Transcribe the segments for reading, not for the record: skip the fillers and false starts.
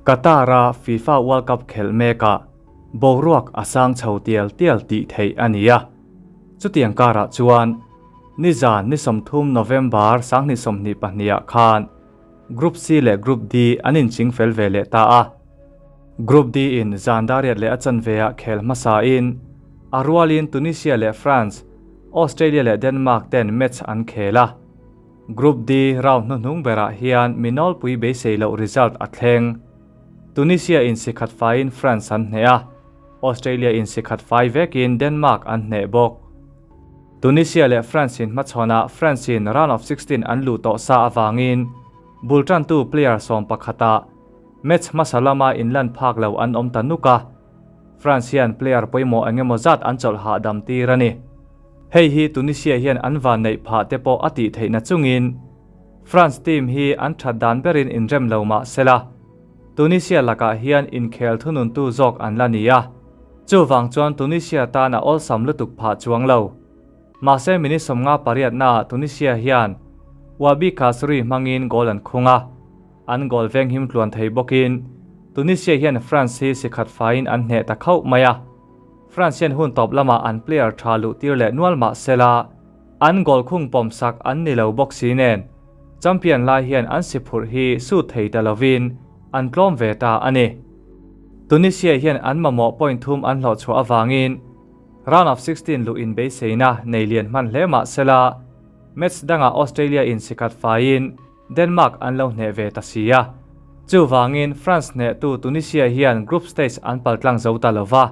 Qatar-a FIFA World Cup khelh mekah boruak a sang chho tial tial tih theih a ni a. Chutiang karah chuan nizan ni 30 November 2022 ah khan Group C leh Group D an inching fel ve leh ta a. Group D in zan dariat leh a chanve ah khel hmasa in a rualin Tunisia leh France, Australia leh Denmark ten match an khel a. Group D round hnuhnung berah hian mi nawlpui beisei loh result a thleng. Tunisia in si khat faiin France an hneh a, Australia in si khat fai vekin Denmark an hneh bawk. Tunisia leh France in hmachhawnah France in round of 16 an luh tawh sa avangin bul tantu player 11 ah match hmasa lama inlan phak lo an awm ta nuk a, France hian player pawimawh engemaw zat an chawlh hahdam tir a ni. Hei hi Tunisia hian an van neih phah te pawh a tih theihna chungin France team hi an that dan berin inrem lo mah sela, Tunisia lakah hian inkhel thununtu zawk an la ni a, chuvang chuan Tunisia tan a awlsam lutuk phah chuang lo. Mahse minute 58 naah Tunisia hian Wahbi Khazri hmangin goal an khung a, an goal venghim tluan thei bawkin Tunisia hian France hi si khat faiin an hneh ta khauh mai a. France hian hun tawp lamah an player tha luh tir leh nual mah sela, an goal khung pawm sak an ni lo bawk si nen, champion lai hian an si phurh hi sut thei ta lovin an tlawm ve ta a ni. Tunisia hian an mamawh point thum an hlawh chhuah avangin round of 16 luh inbeiseina nei lian hman hle mah sela, match dangah Australia in si khat faiin Denmark an lo hneh ve ta si a. Chuvangin France hnehtu Tunisia hian group stage an paltlang zo ta lova.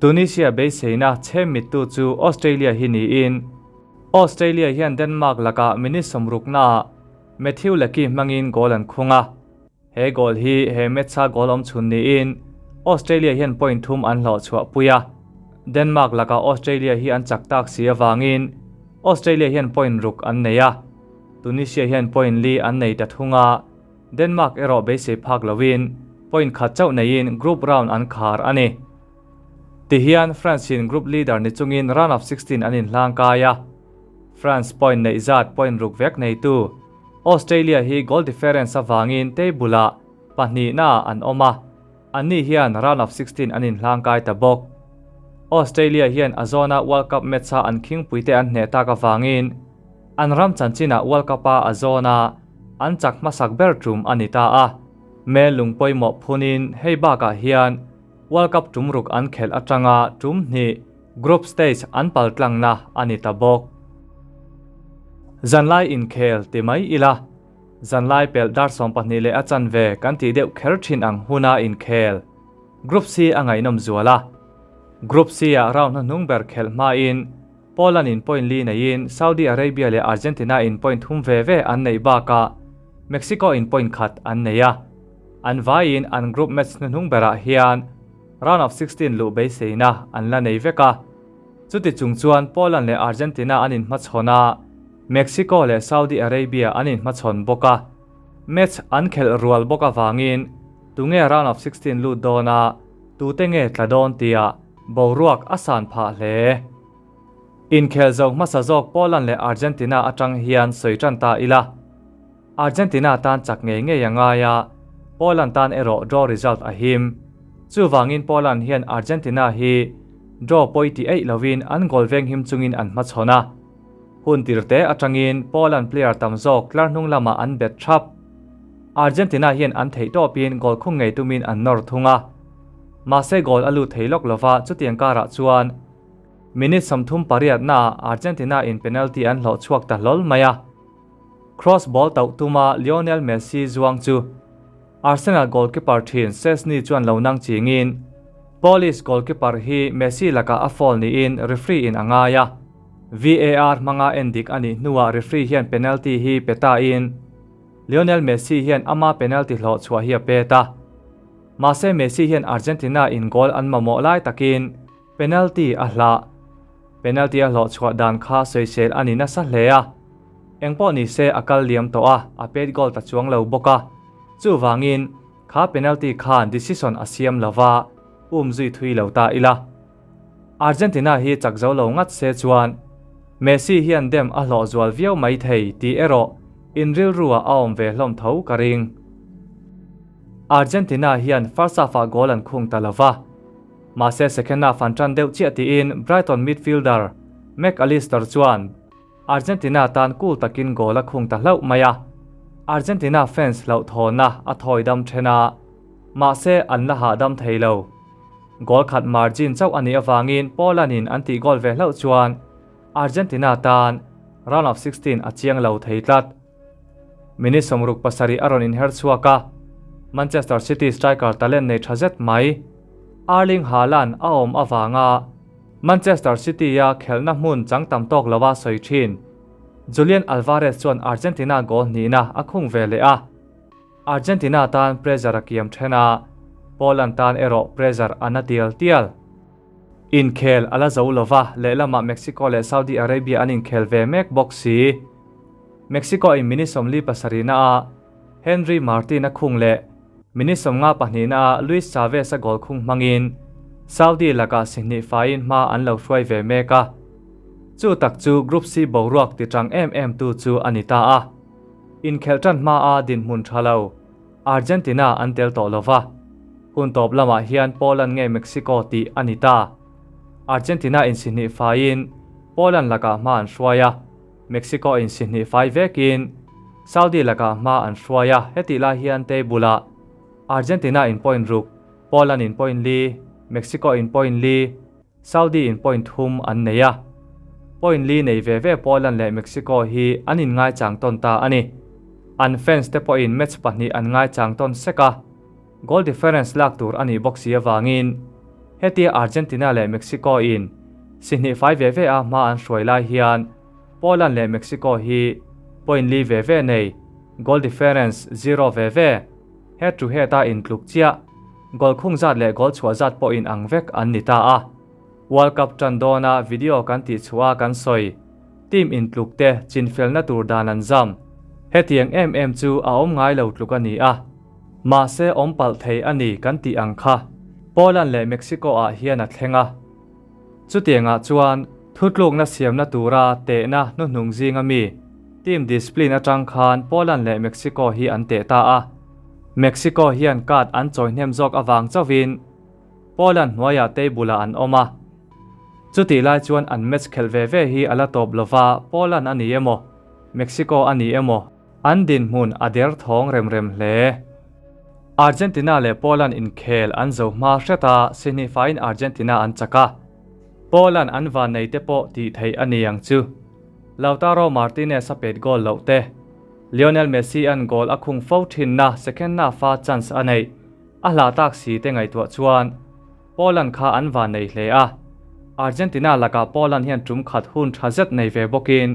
Tunisia beiseina chhem mittu chu Australia hi niin Australia hian Denmark lakah minute 60 naah Matthew Leckie hmangin goal an khung a. He goal hi he match-a goal awm chhun niin Australia hian point thum an hlawh chhuah pui a. Denmark lakah Australia hi an chak tak si avangin Australia hian point ruk an nei a. Tunisia hian point li an nei ta thung a, Denmark erawh beisei phak lovin point khat chauh neiin group round an khar a ni. Tihian France in group leader ni chungin round of 16 an inhlang kai a. France point neih zat point ruk vek neitu Australia hi goal difference avangin table-ah pahnihna an awm a, anni hian round of 16 an inhlang kai ta bawk. Australia hian a zawna World Cup match-a an khingpuite an hneh tak avangin an ram chanchinah World Cup-a a zawna an chak hmasak ber tum a ni ta a. Mel lung pawimawh phunin hei bakah hian World Cup tum ruk an khelh atanga tum hnih group stage an paltlangna a ni ta bawk. Zanlai inkhel ti mai ila, zanlai pelh dar 12 leh a chanve kan tih deuh kher thin ang huna inkhel Group C a ngaihnawm zual a. Group C ah round hnuhnung ber khelh hmain Poland in point li neiin Saudi Arabia leh Argentina in point thum ve ve an neih bakah Mexico in point khat an nei a. An vaiin an group match hnuhnung berah hian round of 16 luh beiseina an la nei vek a. Chuti chung chuan Poland leh Argentina an inhmachhawn a, Mexico leh Saudi Arabia an inhmachhawn bawk a. Match an khelh rual bawk avangin tunge round of 16 lut dawn a, tute nge tla dawn tia boruak a san phah hle. Inkhel zo hmasa zawk Poland leh Argentina atang hian sawi tan ta ila. Argentina tan chak ngei ngei a ngai a, Poland tan erawh draw result a him. Chuvangin Poland hian Argentina hi draw pawi ti eih lovin an goal veng him chungin an hmachhawn a. Hun tirte atangin Poland player tam zawk tlar hnung lamah an bet thap. Argentina hian an theih tawpin goal khung ngei tumin an nawr thung a. Mahse goal a lut thei lawk lova chutiang karah chuan minute 38 naah Argentina in penalty an hlawh chhuak ta hlawl mai a. Cross ball tauh tuma Lionel Messi zuang chu Arsenal goalkeeper thin Szczesny chuan lo nang chingin Polish goalkeeper hi Messi lakah a foul niin referee in a ngai a. VAR hmanga endik a nih hnuah referee hian penalty hi pe ta in Lionel Messi hian ama penalty hlawh chhuah hi a pe ta. Mahse Messi hian Argentina in goal an mamawh lai takin penalty a hlah. Penalty a hlawh chhuah dan kha sawisel a ni nasa hle a. Engpawh ni se a kal liam tawh a, a pet goal ta chuang lo bawk a. Chuvangin kha penalty khan decision a siam lova, um zui thui lo ta ila. Argentina hi chak zo lo ngat se chuan Messi hian dem a hlawh zual viau mai thei tih erawh in rilru ah a awm ve hlawm tho ka ring. Argentina hian first half-ah goal an khung ta lo va. Mahse second half an tan deuh chiah tiin Brighton midfielder Mac Allister chuan Argentina tan cool takin goal a khung ta hlauh mai a. Argentina fans hlauhthawnna a thawi dam then a, mahse an la hahdam thei lo. Goal khat margin chauh a nih avangin Poland-in an tih goal ve hlauh chuan Argentina tan round of 16 a chiang lo thei tlat. Minute 67 a rawn inher chhuak a, Manchester City striker talent nei tha zet mai Erling Haaland a awm avanga Manchester City-a khelhna hmun chang tam tawk lova sawi thin Julian Alvarez chuan Argentina goal hnihna a khung ve leh a. Argentina tan pressure a kiam then a, Poland tan erawh pressure a na tial tial. Inkhel a la zo lova, lehlamah Mexico leh Saudi Arabia an inkhel ve mek bawk si. Mexico in minute 47 na a Henry Martin a khung leh minute 52 na a Luis Chavez a goal khung hmangin Saudi lakah sihnih faiin hma an lo hruai ve mek a. Chu tak chu Group C boruak ti tang em em tu chu a ni ta a. Inkhelh tan hma a dinhmun tha lo Argentina an tel tawh lova. Hun tawp lamah hian Poland nge Mexico tih a ni ta. Argentina in sihnih faiin Poland lakah hma an hruai a, Mexico in sihnih fai vekin Saudi lakah hma an hruai a, hetih lai hian table-ah Argentina in point ruk, Poland in point li, Mexico in point li, Saudi in point thum an nei a. Point li nei ve ve Poland leh Mexico hi an inngaichang tawn ta a ni. An fans te pawhin match pahnih an ngaichang tawn sek a, goal difference lak tur a nih bawk si avangin hetia Argentina leh Mexico in sihnih fai ve ve a hma an hruai lai hian Poland leh Mexico hi point li ve ve nei, goal difference zero ve ve, head to head a intluk chiah, goal khung zat leh goal chhuah zat pawh in ang vek an ni ta a. World Cup tan dawna video kan tih chhuah a kan sawi, team intluk te chinfelna tur dan an zam. Hetiang em em chu a awm ngai lo tluk a ni a. Mahse awm palh thei a ni kan tih ang kha Poland leh Mexico ah hian a thleng a. Chutiangah chuan thutlukna siamna tura tehna hnuhnung zinga mi team discipline atang khan Poland leh Mexico hi an teh ta a. Mexico hian card an chawi hnem zawk avang chauhin Poland hnuaiah table ah an awm a. Chutih lai chuan an match khelh ve ve hi a la tawp lova, Poland a ni emaw, Mexico a ni emaw, an dinhmun a der thawng rem rem hle. Argentina leh Poland inkhel an zo hma hret a, sihnih faiin Argentina an chak a. Poland an van nei te pawh tih theih a ni ang chu. Lautaro Martinez a pet goal loh te, Lionel Messi an goal a khung fo thinna second half-a chance a neih a hlah tak si te ngaihtuah chuan Poland kha an van nei hle a. Argentina lakah Poland hian tum khat hun tha zet nei ve bawkin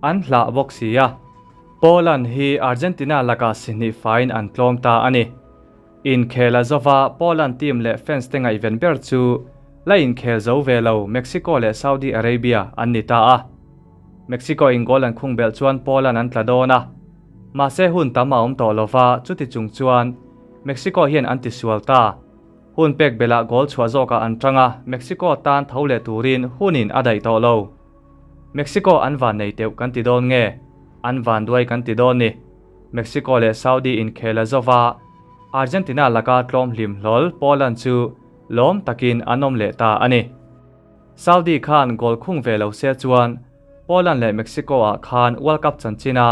an hlah bawk si a. Poland hi Argentina lakah sihnih faiin an tlawm ta a ni. Inkhel a zova Poland team leh fans te ngaihven ber chu la inkhel zo ve lo Mexico leh Saudi Arabia an ni ta a. Mexico in goal an khung belh chuan Poland an tla dawn a. Mahse hun tam a awm tawh lova, chuti chung chuan Mexico hian an tisual ta. Hun pek belah goal chhuah zawkah an tang a, Mexico tan tho leh turin hunin a daih tawh lo. Mexico an van nei teuh kan ti dawn nge? An van duai kan ti dawn ni. Mexico leh Saudi inkhel a zova, Argentina laka tlawm hlim hlawl Poland chu lawm takin an awm leh ta a ni. Saudi khan goal khung ve lo se chuan Poland leh Mexico ah khan World Cup chanchina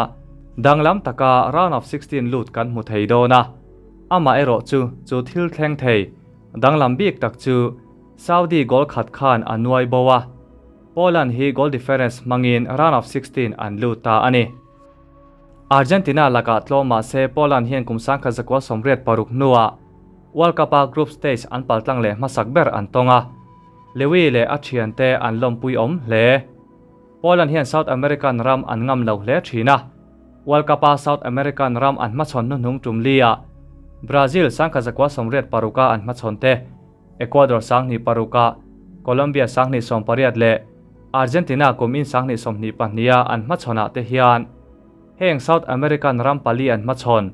danglam taka round of 16 lut kan hmu thei dawn a. Amah erawh chu chu thil thleng thei danglam bik tak chu Saudi goal khat khan a nuai bo a. Poland hi goal difference hmangin round of 16 an lut ta a ni. Argentina lakah tlawm mahse Poland hian kum 1986 hnuah World Cup a group stage an paltlang leh hmasak ber an tawng a. Lewy leh a thiante an lawmpui awm hle. Poland hian South American ram an ngam lo hle thin a. World Cup a South American ram an hmachhawn hnuhnung tum li ah Brazil 1986 a an hmachhawn te, Ecuador 2006 a, Colombia 2018 leh Argentina kum in 2022 a an hmachhawnah te hian heng South American ram pali an hmachhawn.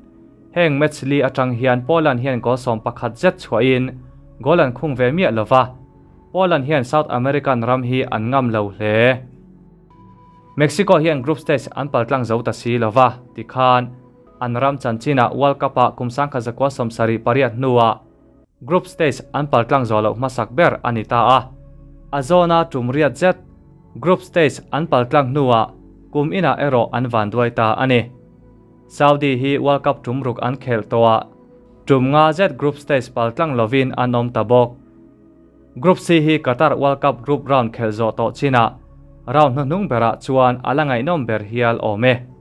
Heng match li atang hian Poland hian goal 11 zet chhuahin goal an khung ve miah lova, Poland hian South American ram hi an ngam lo hle. Mexico hian group stage an paltlang zo ta si lova tikhan. An ram chanchinah World Cup-ah kum 1978 hnuah group stage an paltlang zawh loh hmasak ber a ni ta a. A zawna tum riat zet group stage an paltlang hnuah kum inah erawh an vanduai ta a ni. Saudi hi World Cup tum ruk an khelh tawh a, tum nga zet group stage paltlang lovin an awm ta bawk. Group C hi Qatar World Cup group round khelh zawh tawh chinah round hnuhnung berah chuan a la ngaihnawm ber hial awm e.